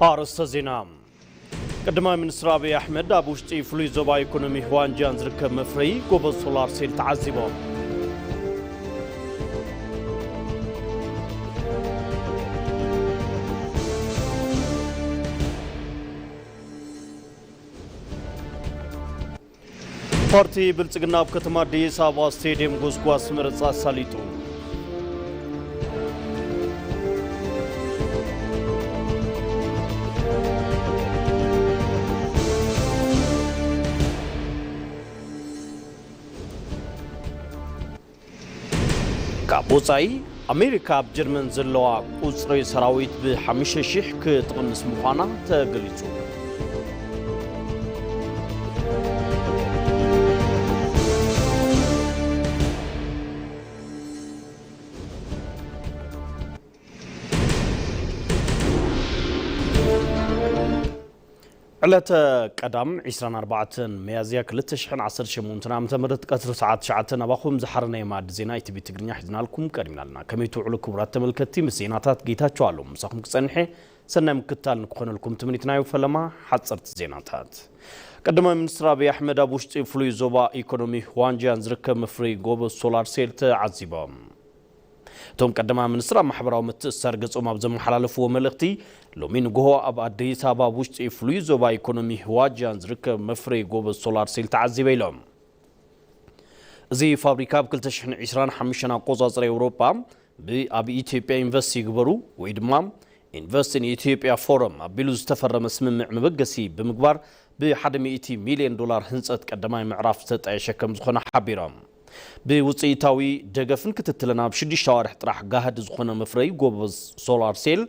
ኣርእስተ ዜና። ቀዳማይ ሚኒስትር ኣብይ ኣሕመድ ኣብ ውሽጢ ፍሉይ ዞባ ኢኮኖሚ ዋንጃን ዝርከብ መፍረዪ ጎበዝ ሶላር ሴል ተዓዚቦም። ፓርቲ ብልጽግና ኣብ ከተማ ኣዲስ ኣበባ ስቴዲየም ጎስጓስ መረጻ ኣሳሊጡ። ካብ ወጻኢ፣ ኣሜሪካ ኣብ ጀርመን ዘለዋ ቁጽሪ ሰራዊት ብሓሙሽተ ሺሕ ክትቕንስ ምዃና ተገሊጹ። ዕለተ ቀዳም ዕስራን ኣርባዕተን ሚያዝያ ክልተ ሽሕን ዓሰርተ ሸሞንተን ዓመተ ምህረት ቀትሪ ሰዓት ትሽዓተ ናባኹም ዝሓረናይ መኣዲ ዜና ኢቲቪ ትግርኛ ሒዝናልኩም ቀሪብናልና። ከመይ ትውዕሉ ክቡራት ተመልከትቲ? ምስ ዜናታት ጌታቸው ኣለሙ ምሳኹም ክጸንሐ ሰናይ ምክትታል ንክኾነልኩም ትምኒትናዮ። ፈለማ ሓጸርቲ ዜናታት። ቀዳማይ ሚኒስትር ኣብይ ኣሕመድ ኣብ ውሽጢ ፍሉይ ዞባ ኢኮኖሚ ዋንጃን ዝርከብ መፍረይ ጎበዝ ሶላር ሴል ተዓዚቦም። እቶም ቀዳማይ ሚኒስትር ኣብ ማሕበራዊ ምትእስሳር ገጾም ኣብ ዘመሓላለፍዎ መልእኽቲ፣ ሎሚ ንግሆ ኣብ ኣዲስ ኣበባ ኣብ ውሽጢ ፍሉይ ዞባ ኢኮኖሚ ዋንጃን ዝርከብ መፍረይ ጎበዝ ሶላር ሴል ተዓዚበ ኢሎም። እዚ ፋብሪካ ኣብ ክልተ ሽሕን ዕስራን ሓሙሽተን ኣቆጻጽራ ኤውሮጳ ብ-፣ ኣብ ኢትዮጵያ ኢንቨስት ይግበሩ ወይ ድማ ኢንቨስት ኢን ኢትዮጵያ ፎረም ኣቢሉ ዝተፈረመ ስምምዕ መበገሲ ብምግባር ብሓደ ሚእቲ ሚልዮን ዶላር ህንጸት ቀዳማይ ምዕራፍ ዝተጣየሸ ከም ዝኾነ ሓቢሮም። ብውጽኢታዊ ደገፍን ክትትልን ኣብ ሽዱሽተ ኣዋርሕ ጥራሕ ጋህዲ ዝኾነ መፍረይ ጎበዝ ሶላር ሴል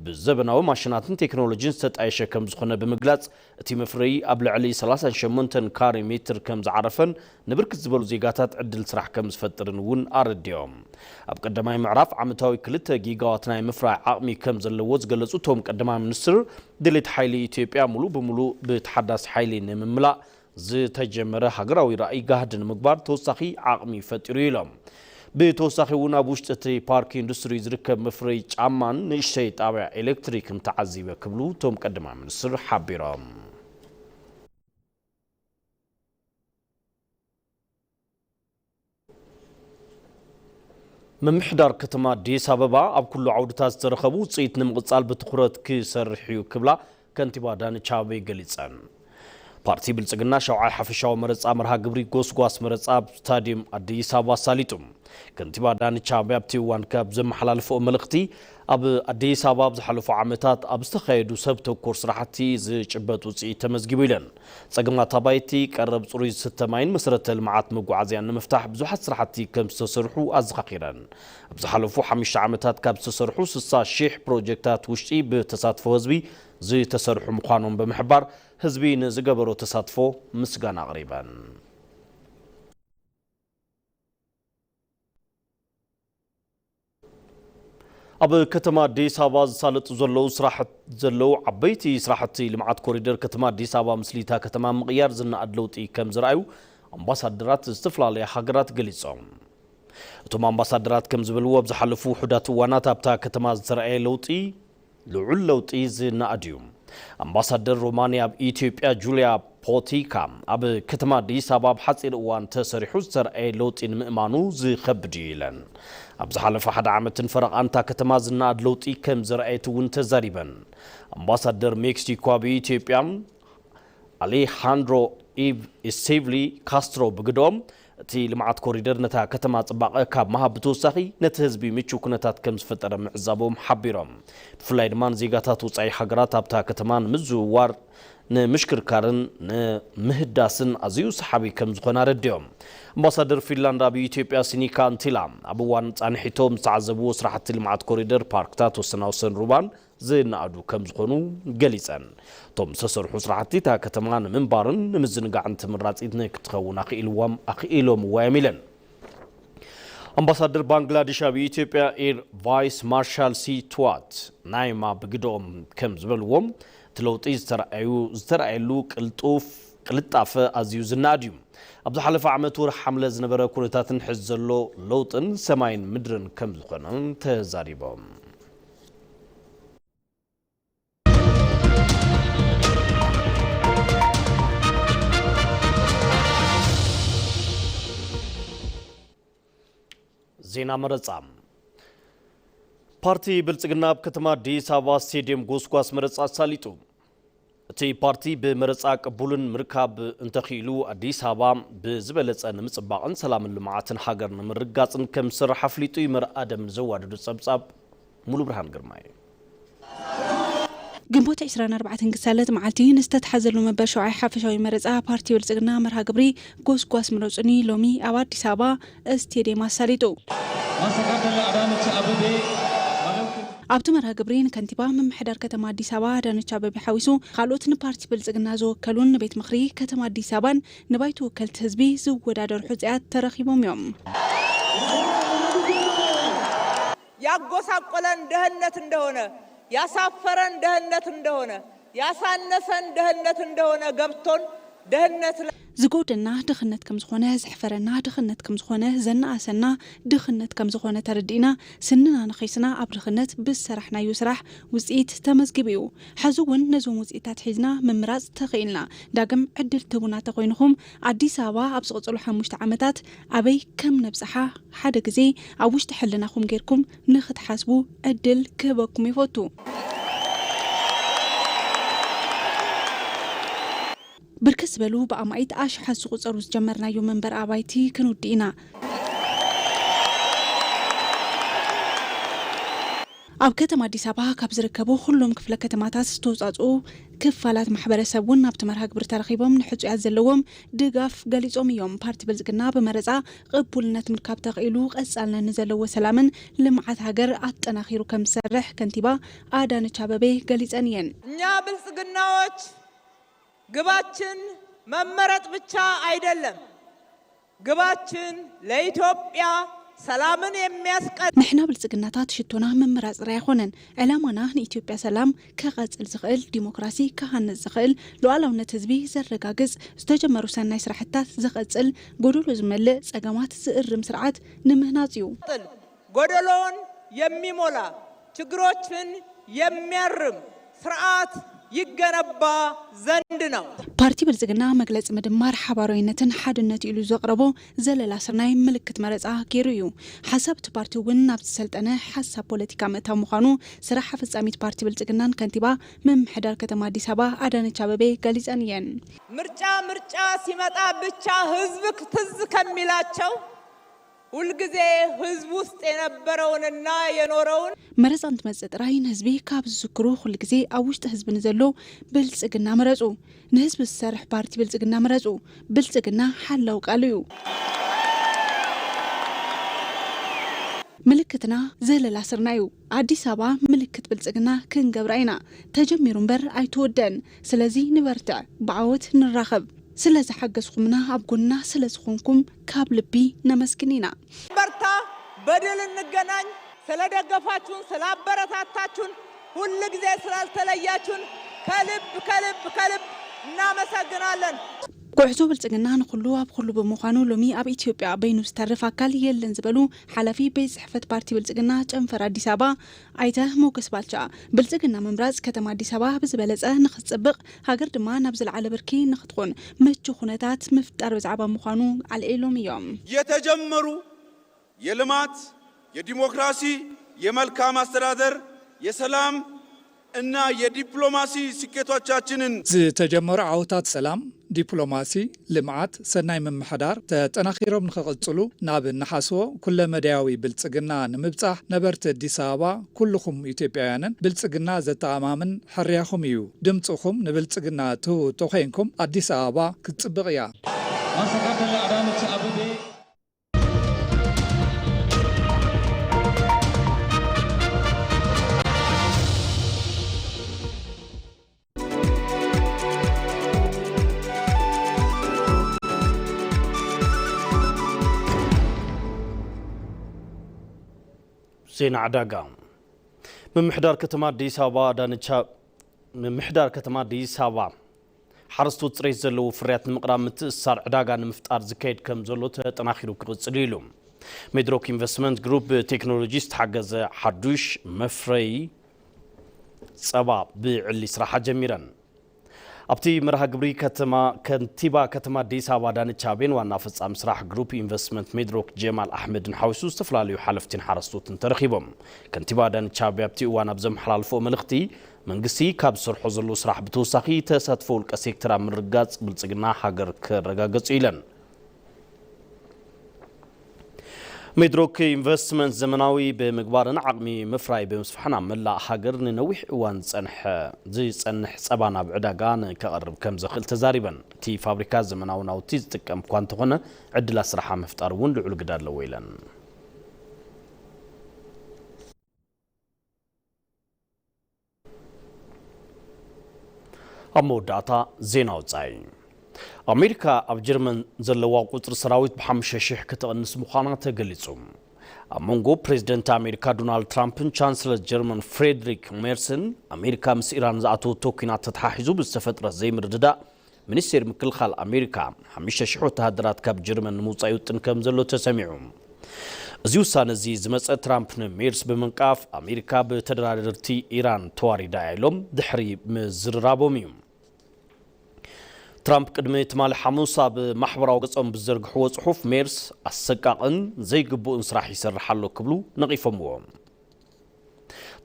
ብዘበናዊ ማሽናትን ቴክኖሎጂን ዝተጣየሸ ከም ዝኾነ ብምግላጽ፣ እቲ መፍረይ ኣብ ልዕሊ ሰላሳን ሸሞንተን ካሬ ሜትር ከም ዝዓረፈን ንብርክት ዝበሉ ዜጋታት ዕድል ስራሕ ከም ዝፈጥርን እውን ኣረዲኦም። ኣብ ቀዳማይ ምዕራፍ ዓመታዊ ክልተ ጊጋዋት ናይ ምፍራይ ዓቕሚ ከም ዘለዎ ዝገለጹ እቶም ቀዳማይ ሚኒስትር፣ ድሌት ሓይሊ ኢትዮጵያ ሙሉእ ብሙሉእ ብተሓዳሲ ሓይሊ ንምምላእ ዝተጀመረ ሃገራዊ ራእይ ጋህዲ ንምግባር ተወሳኺ ዓቕሚ ፈጢሩ ኢሎም። ብተወሳኺ እውን ኣብ ውሽጢ እቲ ፓርክ ኢንዱስትሪ ዝርከብ መፍረይ ጫማን ንእሽተይ ጣብያ ኤሌክትሪክን ተዓዚበ ክብሉ እቶም ቀዳማይ ሚኒስትር ሓቢሮም። ምምሕዳር ከተማ ኣዲስ ኣበባ ኣብ ኩሉ ዓውድታት ዝተረኸቡ ውፅኢት ንምቕፃል ብትኹረት ክሰርሕ እዩ ክብላ ከንቲባ ኣዳነች ኣቤቤ ገሊፀን። ፓርቲ ብልፅግና ሻውዓይ ሓፈሻዊ መረፃ መርሃ ግብሪ ጎስጓስ መረፃ ኣብ ስታዲየም ኣዲስ ኣበባ ኣሳሊጡ። ከንቲባ ኣዳነች ኣቤቤ ኣብቲ እዋን ካብ ዘመሓላለፍኦ መልእኽቲ፣ ኣብ ኣዲስ ኣበባ ኣብ ዝሓለፉ ዓመታት ኣብ ዝተኻየዱ ሰብ ተኮር ስራሕቲ ዝጭበጥ ውፅኢት ተመዝጊቡ ኢለን። ጸገማት ኣባይቲ፣ ቀረብ ጽሩይ ዝስተ ማይን መሰረተ ልምዓት መጓዓዝያን ንምፍታሕ ብዙሓት ስራሕቲ ከም ዝተሰርሑ ኣዘኻኺረን። ኣብ ዝሓለፉ ሓሙሽተ ዓመታት ካብ ዝተሰርሑ ስሳ ሺሕ ፕሮጀክታት ውሽጢ ብተሳትፎ ህዝቢ ዝተሰርሑ ምዃኖም ብምሕባር፣ ህዝቢ ንዝገበሮ ተሳትፎ ምስጋና ኣቕሪበን። ኣብ ከተማ ኣዲስ ኣበባ ዝሳለጡ ዘለዉ ስራሕት-፣ ዘለዉ ዓበይቲ ስራሕቲ ልምዓት ኮሪደር ከተማ ኣዲስ ኣበባ ምስሊታ ከተማ ምቕያር ዝነኣድ ለውጢ ከም ዝረኣዩ ኣምባሳደራት ዝተፈላለያ ሃገራት ገሊጾም። እቶም ኣምባሳደራት ከም ዝበልዎ፣ ኣብ ዝሓለፉ ውሑዳት እዋናት ኣብታ ከተማ ዝተረኣየ ለውጢ ልዑል ለውጢ ዝነኣድ እዩ። ኣምባሳደር ሮማንያ ኣብ ኢትዮጵያ ጁልያ ፖቲካ ኣብ ከተማ ኣዲስ ኣበባ ኣብ ሓፂር እዋን ተሰሪሑ ዝተረኣየ ለውጢ ንምእማኑ ዝኸብድ እዩ ኢለን። ኣብ ዝሓለፈ ሓደ ዓመትን ፈረቓን እታ ከተማ ዝነኣድ ለውጢ ከም ዘርኣየት እውን ተዛሪበን። ኣምባሳደር ሜክሲኮ ኣብ ኢትዮጵያ ኣሌሃንድሮ ኢቭ ኢስቲቭሊ ካስትሮ ብግደኦም፣ እቲ ልምዓት ኮሪደር ነታ ከተማ ጽባቐ ካብ ምሃብ ብተወሳኺ ነቲ ህዝቢ ምቹው ኩነታት ከም ዝፈጠረ ምዕዛቦም ሓቢሮም። ብፍላይ ድማ ንዜጋታት ወጻኢ ሃገራት ኣብታ ከተማ ንምዝውዋር፣ ንምሽክርካርን ንምህዳስን ኣዝዩ ሰሓቢ ከም ዝኾነ ኣረዲኦም። ኣምባሳደር ፊንላንድ ኣብ ኢትዮጵያ ሲኒካ ኣንቲላ ኣብ እዋን ጻንሒቶም ዝተዓዘብዎ ስራሕቲ ልምዓት ኮሪደር፣ ፓርክታት፣ ወሰናወሰን ሩባን ዝነኣዱ ከም ዝኾኑ ገሊጸን። እቶም ዝተሰርሑ ስራሕቲ እታ ከተማ ንምንባርን ንምዝንጋዕን ተመራጺት ንክትኸውን ኣኽኢልዎም-፣ ኣኽኢሎምዋ እዮም ኢለን። ኣምባሳደር ባንግላዴሽ ኣብ ኢትዮጵያ ኤር ቫይስ ማርሻል ሲትዋት ናይማ ብግደኦም ከም ዝበልዎም፣ እቲ ለውጢ ዝተረኣዩ-፣ ዝተረኣየሉ ቅልጡፍ፣ ቅልጣፈ ኣዝዩ ዝነኣድ እዩ። ኣብ ዝሓለፈ ዓመት ወርሒ ሓምለ ዝነበረ ኩነታትን ሕዚ ዘሎ ለውጥን ሰማይን ምድርን ከም ዝኾነ ተዛሪቦም። ዜና መረጻ። ፓርቲ ብልጽግና ኣብ ከተማ ኣዲስ ኣበባ ስቴድየም ጎስጓስ መረጻ ኣሳሊጡ። እቲ ፓርቲ ብመረጻ ቅቡልን ምርካብ እንተኽኢሉ ኣዲስ ኣበባ ብዝበለጸ ንምጽባቕን ሰላምን ልምዓትን ሃገር ንምርግጋጽን ከም ዝሰርሕ ኣፍሊጡ እዩ። መርኣደም ዘዋደዱ ጸብጻብ ሙሉ ብርሃን ግርማይ። ግንቦት ዕስራን ኣርባዕተን ክሳለት መዓልቲ ንዝተተሓዘሉ መበል ሸውዓይ ሓፈሻዊ መረጻ ፓርቲ ብልጽግና መርሃ ግብሪ ጎስጓስ ምረጹኒ ሎሚ ኣብ ኣዲስ ኣበባ ስቴድየም ኣሳሊጡ። ማስተር ኣዳነች ኣበቤ፣ ኣብቲ መርሃ ግብሪ ንከንቲባ ምምሕዳር ከተማ ኣዲስ ኣበባ ኣዳነች ኣበቤ ሓዊሱ ካልኦት ንፓርቲ ብልጽግና ዝወከሉን ንቤት ምኽሪ ከተማ ኣዲስ ኣበባን ንባይቶ ወከልቲ ህዝቢ ዝወዳደሩ ሕጹያት ተረኺቦም እዮም። ያጎሳቆለን ድህነት እንደሆነ፣ ያሳፈረን ድህነት እንደሆነ፣ ያሳነሰን ድህነት እንደሆነ ገብቶን ድህነት ለ- ዝጎደና ድኽነት ከም ዝኾነ፣ ዘሕፈረና ድኽነት ከም ዝኾነ፣ ዘነኣሰና ድኽነት ከም ዝኾነ ተረዲእና፣ ስንና ነኺስና ኣብ ድኽነት ብዝሰራሕናዮ ስራሕ ውፅኢት ተመዝጊቡ እዩ። ሕዚ እውን ነዞም ውፅኢታት ሒዝና ምምራፅ ተኽኢልና። ዳግም ዕድል ትህቡና ተኾይንኹም ኣዲስ ኣበባ ኣብ ዝቕፅሉ ሓሙሽተ ዓመታት ኣበይ ከም ነብፅሓ ሓደ ግዜ ኣብ ውሽጢ ሕልናኹም ጌርኩም ንኽትሓስቡ ዕድል ክህበኩም ይፈቱ። ብርክት ዝበሉ ብኣማኢት ኣሽሓት ዝቑጸሩ ዝጀመርናዮ መንበሪ ኣባይቲ ክንውድእ ኢና። ኣብ ከተማ ኣዲስ ኣበባ ካብ ዝርከቡ ኩሎም ክፍለ ከተማታት ዝተውፃፅኡ ክፋላት ማሕበረሰብ እውን ናብቲ መርሃ ግብሪ ተረኺቦም ንሕፁያት ዘለዎም ድጋፍ ገሊፆም እዮም። ፓርቲ ብልፅግና ብመረፃ ቅቡልነት ምርካብ ተኽኢሉ ቀፃልነት ንዘለዎ ሰላምን ልምዓት ሃገር ኣጠናኺሩ ከም ዝሰርሕ ከንቲባ ኣዳነች ኣበቤ ገሊፀን እየን። እኛ ብልጽግናዎች ግባችን መመረጥ ብቻ አይደለም። ግባችን ለኢትዮጵያ ሰላምን የሚያስቀድም ንሕና ብልፅግናታት ሽቶና ምምራፅ ጥራይ ኣይኮነን። ዕላማና ንኢትዮጵያ ሰላም ከቐፅል ዝኽእል፣ ዲሞክራሲ ክሃንፅ ዝኽእል፣ ሉዓላውነት ህዝቢ ዘረጋግፅ፣ ዝተጀመሩ ሰናይ ስራሕትታት ዝቐፅል፣ ጎደሎ ዝመልእ፣ ፀገማት ዝእርም ስርዓት ንምህናፅ እዩ። ጎደሎውን የሚሞላ ችግሮችን የሚያርም ስርዓት ይገነባ ዘንድ ነው። ፓርቲ ብልፅግና መግለፂ ምድማር ሓባራዊነትን ሓድነት ኢሉ ዘቕረቦ ዘለላ ስርናይ ምልክት መረፃ ገይሩ እዩ። ሓሳብ እቲ ፓርቲ እውን ናብ ዝሰልጠነ ሓሳብ ፖለቲካ ምእታው ምዃኑ ስራሕ ኣፈፃሚት ፓርቲ ብልፅግናን ከንቲባ ምምሕዳር ከተማ ኣዲስ ኣበባ ኣዳነች ኣበቤ ገሊፀን እየን። ምርጫ ምርጫ ሲመጣ ብቻ ህዝብ ትዝ ከሚላቸው ሁልጊዜ ህዝብ ውስጥ የነበረውንና የኖረውን መረፃ እንትመፅእ ጥራይ ንህዝቢ ካብ ዝዝክሩ ኩሉ ግዜ ኣብ ውሽጢ ህዝቢ ንዘሎ ብልፅግና ምረፁ። ንህዝቢ ዝሰርሕ ፓርቲ ብልፅግና ምረፁ። ብልፅግና ሓላው ቃሉ እዩ። ምልክትና ዘለላ ስርና እዩ። ኣዲስ ኣበባ ምልክት ብልፅግና ክንገብራ ኢና። ተጀሚሩ እምበር ኣይትወደን። ስለዚ ንበርትዕ፣ ብዓወት ንራኸብ። ስለ ዝሓገዝኩምና፣ ኣብ ጎንና ስለ ዝኾንኩም ካብ ልቢ ነመስግን ኢና። በርታ፣ በድል እንገናኝ። ስለደገፋችሁን፣ ስላበረታታችሁን፣ ሁል ጊዜ ስላልተለያችሁን ከልብ ከልብ ከልብ እናመሰግናለን። ጉዕዞ ብልፅግና ንኹሉ ኣብ ኩሉ ብምዃኑ ሎሚ ኣብ ኢትዮጵያ በይኑ ዝተርፍ ኣካል የለን ዝበሉ ሓላፊ ቤት ፅሕፈት ፓርቲ ብልፅግና ጨንፈር ኣዲስ ኣበባ ኣይተ ሞገስ ባልቻ፣ ብልፅግና ምምራፅ ከተማ ኣዲስ ኣበባ ብዝበለፀ ንኽትፅብቕ፣ ሃገር ድማ ናብ ዝለዓለ ብርኪ ንኽትኾን ምቹ ኩነታት ምፍጣር ብዛዕባ ምዃኑ ኣልዒሎም እዮም። የተጀመሩ የልማት፣ የዲሞክራሲ፣ የመልካም አስተዳደር፣ የሰላም እና የዲፕሎማሲ ስኬቶቻችንን ዝተጀመሩ ዓወታት ሰላም፣ ዲፕሎማሲ፣ ልምዓት፣ ሰናይ ምምሕዳር ተጠናኺሮም ንኽቕፅሉ ናብ እንሓስቦ ኩለመዳያዊ ብልፅግና ንምብፃሕ ነበርቲ ኣዲስ ኣበባ ኩልኹም ኢትዮጵያውያንን ብልፅግና ዘተኣማምን ሕርያኹም እዩ። ድምፅኹም ንብልፅግና ትህቡ ተኾይንኩም ኣዲስ ኣበባ ክትፅብቕ እያ። ማስተር ኣዳነች ኣበቤ ዜና ዕዳጋ። ምምሕዳር ከተማ ኣዲስ ኣበባ ኣዳነች ኣ- ምምሕዳር ከተማ ኣዲስ ኣበባ ሓረስቶት ፅሬት ዘለዎ ፍርያት ንምቕራብ ምትእስሳር ዕዳጋ ንምፍጣር ዝካየድ ከም ዘሎ ተጠናኺሩ ክቕፅል እዩ ኢሉ። ሜድሮክ ኢንቨስትመንት ግሩፕ ብቴክኖሎጂ ዝተሓገዘ ሓዱሽ መፍረይ ፀባ ብዕሊ ስራሓ ጀሚረን። ኣብቲ መርሃ ግብሪ ከተማ ከንቲባ ከተማ ኣዲስ ኣበባ ኣዳነች ኣቤን ዋና ፈጻሚ ስራሕ ግሩፕ ኢንቨስትመንት ሜድሮክ ጀማል ኣሕመድን ሓዊሱ ዝተፈላለዩ ሓለፍቲን ሓረስቶትን ተረኺቦም። ከንቲባ ኣዳነች ኣቤ ኣብቲ እዋን ኣብ ዘመሓላልፎ መልእኽቲ፣ መንግስቲ ካብ ዝሰርሖ ዘሎ ስራሕ ብተወሳኺ ተሳትፎ ውልቀ ሴክተር ኣብ ምርግጋጽ ብልጽግና ሃገር ከረጋገጽ እዩ ኢለን። ሜድሮክ ኢንቨስትመንት ዘመናዊ ብምግባርን ዓቕሚ ምፍራይ ብምስፋሕን ኣብ መላእ ሃገር ንነዊሕ እዋን ዝጸንሐ፣ ዝጸንሕ ጸባ ናብ ዕዳጋ ንከቐርብ ከም ዘኽእል ተዛሪበን። እቲ ፋብሪካ ዘመናዊ ናውቲ ዝጥቀም እኳ እንተኾነ፣ ዕድላት ስራሕ ምፍጣር እውን ልዑል ግደ ኣለዎ ኢለን። ኣብ መወዳእታ ዜና ወጻኢ። ኣሜሪካ ኣብ ጀርመን ዘለዋ ቁጽሪ ሰራዊት ብሓሙሽተ ሽሕ ክትቕንስ ምዃና ተገሊጹ። ኣብ መንጎ ፕሬዝደንት ኣሜሪካ ዶናልድ ትራምፕን ቻንስለር ጀርመን ፍሬድሪክ ሜርስን ኣሜሪካ ምስ ኢራን ዝኣተወቶ ኲናት ተተሓሒዙ ብዝተፈጥረ ዘይምርድዳእ፣ ሚኒስቴር ምክልኻል ኣሜሪካ ሓሙሽተ ሽሕ ወተሃደራት ካብ ጀርመን ንምውጻእ ይውጥን ከም ዘሎ ተሰሚዑ። እዚ ውሳነ እዚ ዝመጸ ትራምፕ ንሜርስ ብምንቃፍ ኣሜሪካ ብተደራደርቲ ኢራን ተዋሪዳ እያ ኢሎም ድሕሪ ምዝርራቦም እዩ። ትራምፕ ቅድሚ ትማሊ ሓሙስ ኣብ ማሕበራዊ ገጾም ብዝዘርግሕዎ ጽሑፍ ሜርስ ኣሰቃቕን ዘይግቡእን ስራሕ ይሰርሕ ኣሎ ክብሉ ነቒፎምዎ።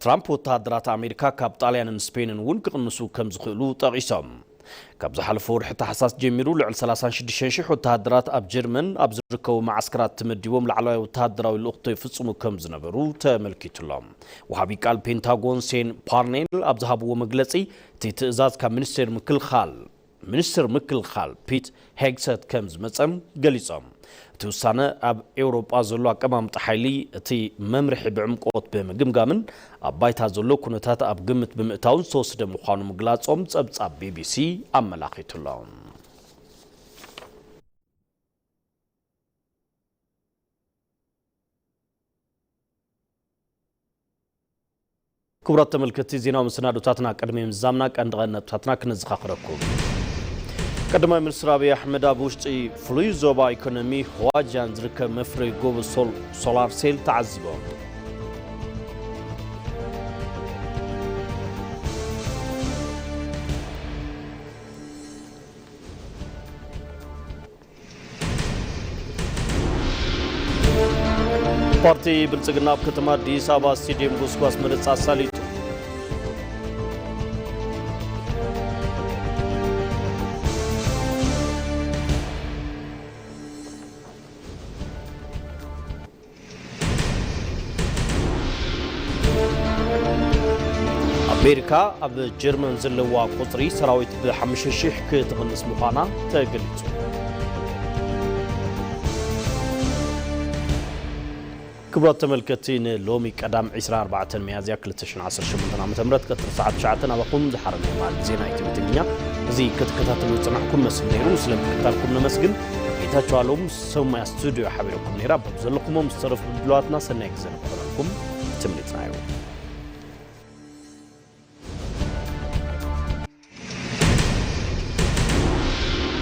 ትራምፕ ወተሃደራት ኣሜሪካ ካብ ጣልያንን ስፔንን እውን ክቕንሱ ከም ዝኽእሉ ጠቒሶም። ካብ ዝሓለፈ ወርሒ ታሕሳስ ጀሚሩ ልዕሊ ሰላሳን ሽዱሽተን ሽሕ ወተሃደራት ኣብ ጀርመን ኣብ ዝርከቡ መዓስከራት ተመዲቦም ላዕለዋይ ወተሃደራዊ ልእኽቶ ይፍጽሙ ከም ዝነበሩ ተመልኪቱ ኣሎ። ወሃቢ ቃል ፔንታጎን ሴን ፓርኔል ኣብ ዝሃብዎ መግለጺ፣ እቲ ትእዛዝ ካብ ሚኒስቴር ምክልኻል፣ ሚኒስትር ምክልኻል ፒት ሄግሰት ከም ዝመጸም ገሊጾም። እቲ ውሳነ ኣብ ኤውሮጳ ዘሎ ኣቀማምጣ ሓይሊ እቲ መምርሒ ብዕምቆት ብምግምጋምን ኣብ ባይታ ዘሎ ኩነታት ኣብ ግምት ብምእታውን ዝተወስደ ምዃኑ ምግላጾም ጸብጻብ ቢቢሲ ኣመላኺቱ ኣሎ። ክቡራት ተመልከትቲ፣ ዜናዊ መሰናዶታትና ቅድሚ ምዝዛምና ቀንዲ ቀንዲ ነጥብታትና ክነዘኻኽረኩም። ቀዳማይ ሚኒስትር ኣብይ ኣሕመድ ኣብ ውሽጢ ፍሉይ ዞባ ኢኮኖሚ ህዋጃን ዝርከብ መፍረይ ጎቦ ሶል-፣ ሶላር ሴል ተዓዚቦም። ፓርቲ ብልጽግና ኣብ ከተማ ኣዲስ ኣበባ ስቴዲየም ጎስጓስ መረጻ ኣሳሊጡ። ኣሜሪካ ኣብ ጀርመን ዘለዋ ቁጽሪ ሰራዊት ብሓሙሽተ ሽሕ ክትቕንስ ምዃና ተገሊጹ። ክቡራት ተመልከትቲ፣ ንሎሚ ቀዳም ዒስራን ኣርባዕተን ሚያዝያ ክልተ ሽሕን ዓሰርተ ሸሞንተን ዓመተ ምህረት ቀትሪ ሰዓት ትሽዓተ ናባኹም ዝሓረና የማን ዜና ኢትዮ ትግርኛ እዚ ክትከታተሉ ዝጸናሕኩም መስል ነይሩ። ስለ ምክትታልኩም ነመስግን። ጌታቸው ኣሎም ሰማያ ስቱዲዮ ሓቢረኩም ነይራ። በብ ዘለኹሞ ምስ ተረፉ ድሉዋትና ሰናይ ግዜ ንክኾነልኩም ትምኒትና እዩ።